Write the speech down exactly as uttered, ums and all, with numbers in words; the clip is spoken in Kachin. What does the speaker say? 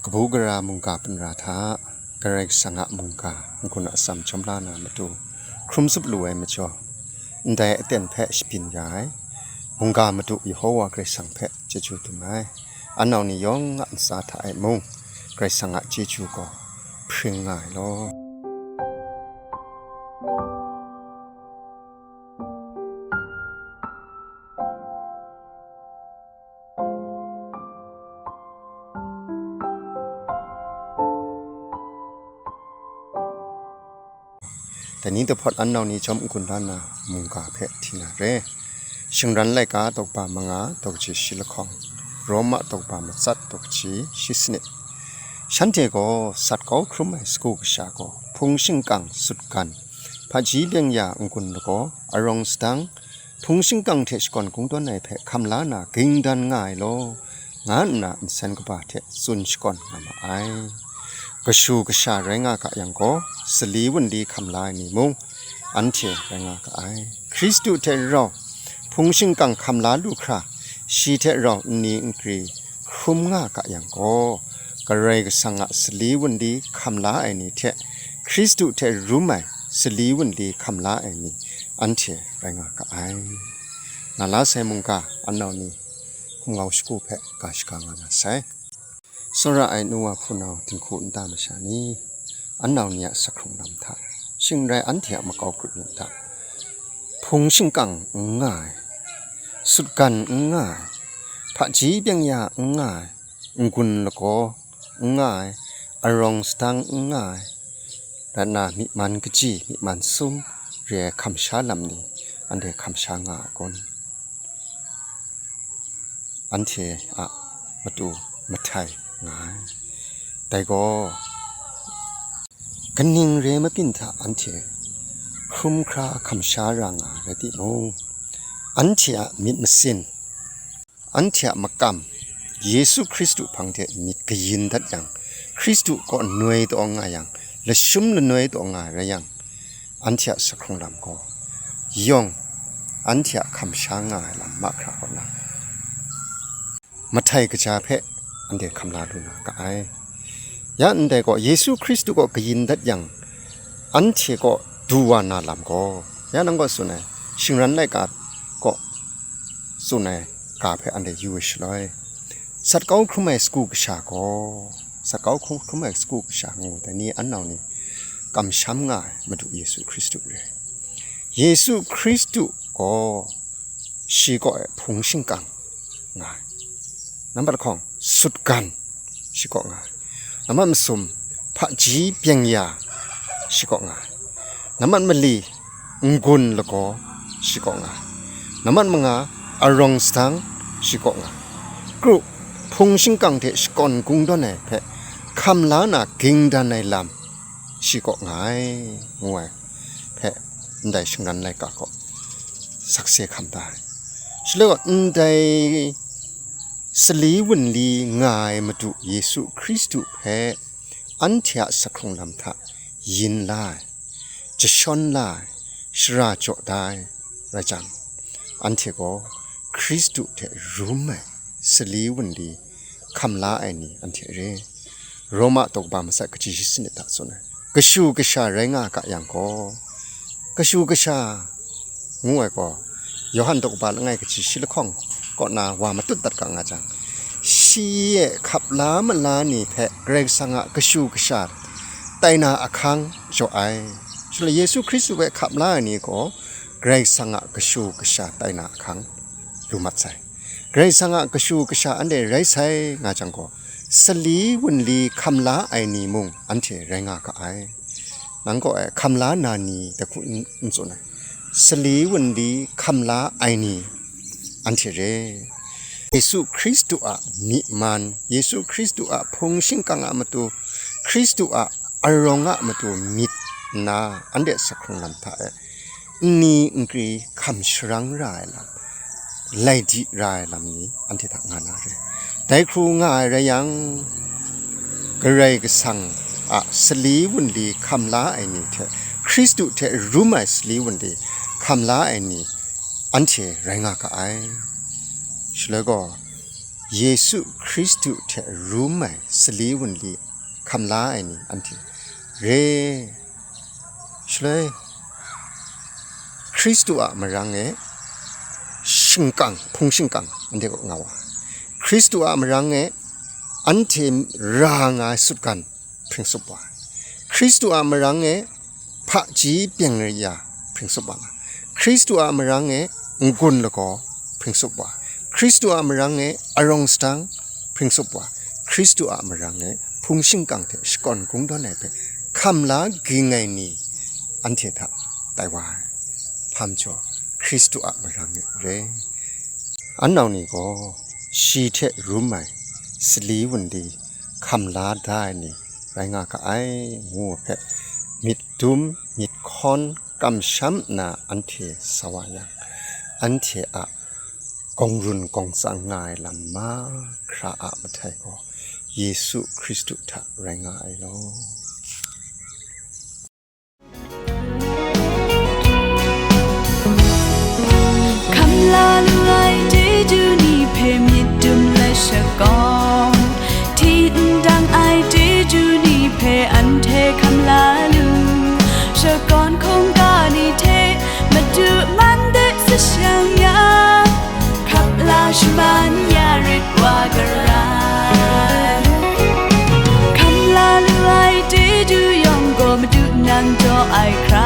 Kabu gara mungga punra hta Karai Kasang a mungga n-gun atsam jawm la na matu hkrum tsup lu ai majaw, ndai aten hpe shabyin ya ai mungga madu Yehowa Karai Kasang hpe chyeju dum ai. Anau ni yawng a ntsa hta e mung, Karai Kasang a chyeju gaw hpring nga ai law. Dai ni dahpawt anau ni jawm n-gun la na mungga hpe hti na re. Shingran laika daw kaba manga daw kaji shi lahkawng, Roma daw kaba matsat daw kaji shi sanit. Shanhte gaw sat kau hkrum ai sagu kasha gaw hpung shingkang sutgan, hpaji byeng ya n-gun lagaw, arawng sadang, hpung shingkang hte shakawn kungdawn ai hpe hkam la na ging dan nga ai law, nga nna nsen kaba hte tsun shakawn nga ma ai. Kashu kasha rai nga ga yang gaw, sali wunli hkam la ai ni mung anhte rai nga ga ai. Hkristu hte rau hpung shingkang hkam la lu hkra, shi hte rau nni nkri hkrum nga ga yang gaw, Karai Kasang a sali wunli hkam la ai ni hte Hkristu hte rum ai sali wunli hkam la ai ni anhte rai nga ga ai. Na la sai mungga anau ni hkum ngau shagu hpe ga shaga nga na sai. Tsawra ai nu wa hpunau dinghku nta masha ni, anau ni a sakhkrung lam hta, shing rai anhte a makau grup ni hta, hpung shingkang n nga ai, sutgan n nga ai, hpaji byeng ya n nga ai, n-gun lagaw n nga ai, arawng sadang n nga ai, rai nna myi man kaji, myi man sum re ai hkamsha lam ni anhte hkamsha nga ai kun? Anhte a matu mahtai nga ai. Dai gaw, kaning re mabyin hta anhte hkrum hkra hkamsha ra nga ai rai timung, anhte a myit masin, anhte a makam, Yesu Hkristu hpang hte myit kayin dat yang, Hkristu kaw noi taw nga yang, lashum lanoi taw nga rai yang, anhte a sakhkrung lam gaw yawng anhte a hkamsha nga ai lam mahkra kaw na, mahtai kaja hpe anhte hkam la lu na ga ai. Ya ndai gaw, Yesu Hkristu kaw kayin dat yang, anhte kaw du wa na lam gaw, ya nang gaw tsun ai, shingran laika kaw tsun ai ga hpe anhte yu ai shaloi, sat kau hkrum ai sagu kasha gaw, sat kau hkrum, hkrum ai sagu kasha ngu dai ni anau ni kamsham nga ai Madu Yesu Hkristu re. Yesu Hkristu gaw shi kaw e hpung shingkang nga ai. Nambat lahkawng, sutgan shi kaw nga ai. Nambat masum, hpaji byeng ya shi kaw nga ai. Nambat mali, n-gun lagaw shi kaw nga ai. Nambat manga, arawng sadang shi kaw nga ai. Kru, hpung shingkang hte shakawn kungdawn ai hpe hkam la na ging dan ai lam shi kaw nga ai, ngu ai hpe ndai shingran laika gaw sakse hkam da ai. Shaloi gaw, ndai sali wunli nga ai Madu Yesu Hkristu hpe anhte a sakhkrung lam hta yin la ai, jashawn la ai, shara jaw da ai rai jang, anhte gaw Hkristu hte rum ai sali wunli hkam la ai ni anhte re. Roma daw kaba matsat kaji shi sanit hta tsun ai, kashu kasha rai nga ga yang gaw, kashu kasha ngu ai gaw, Yawhan daw kaba langai kaji shi lahkawng kaw na wa matut dat ga nga jang, shi e hkap la mala ni hpe Karai Kasang a kashu kasha tai na ahkang jaw ai. Shaloi Yesu Hkristu hpe hkap la ai ni gaw Karai Kasang a kashu kasha tai na ahkang lu mat sai. Karai Kasang a kashu kasha anhte rai sai nga jang gaw, sali wunli hkam la ai ni mung anhte rai nga ga ai. Nang kaw e hkam la na ni dai hku n, n tsun ai. Sali wunli hkam la ai ni anhte re. Yesu Hkristu a myi man, Yesu Hkristu a hpung shingkang a matu, Hkristu a arawng a matu myit nna, anhte sakhkrung lam hta e nni nkri hkam sharang ra ai lam, lai di ra ai lam ni anhte hta nga na re. Dai hkru nga ai rai yang, Karai Kasang a sali wunli hkam la ai ni hte, Hkristu hte rum ai sali wunli hkam la ai ni anhte rai nga ga ai. Shaloi gaw, Yesu Hkristu hte rum ai sali wunli hkam la ai ni anhte re. Shaloi Hkristu a marang e shingkang, hpung shingkang anhte kaw nga wa ai. Hkristu a marang e anhte ra nga ai sutgan hpring tsup wa ai. Hkristu a marang e hpaji byeng raya hpring tsup wa ai. Hkristu a marang e n-gun lagaw hpring tsup wa ai. Hkristu a marang e arawng sadang hpring tsup wa ai. Hkristu a marang e hpung shingkang hte shakawn kungdawn ai hpe hkam la ging ai ni anhte hta tai wa ai. Hpa majaw, Hkristu a marang e re. An nau ni gaw shi hte rum ai sali wunli hkam la da ai ni rai nga ga ai, ngu ai hpe myit dum myit hkawn kamsham nna anhte sa wa yang, anhte a gawng run gawng tsang nga ai lam mahkra a mahtai gaw Yesu Hkristu hta rai nga ai law. Hkam la lu ai chyeju ni hpe myit dum let shakawn, hti ndang ai chyeju ni hpe anhte hkam la lu. Shakawn hkungga ni hte Madu man de sa shang yang, hkap la shaman ya rit wa garai. Hkam la lu ai chyeju yawng gaw Madu nang jaw ai hkra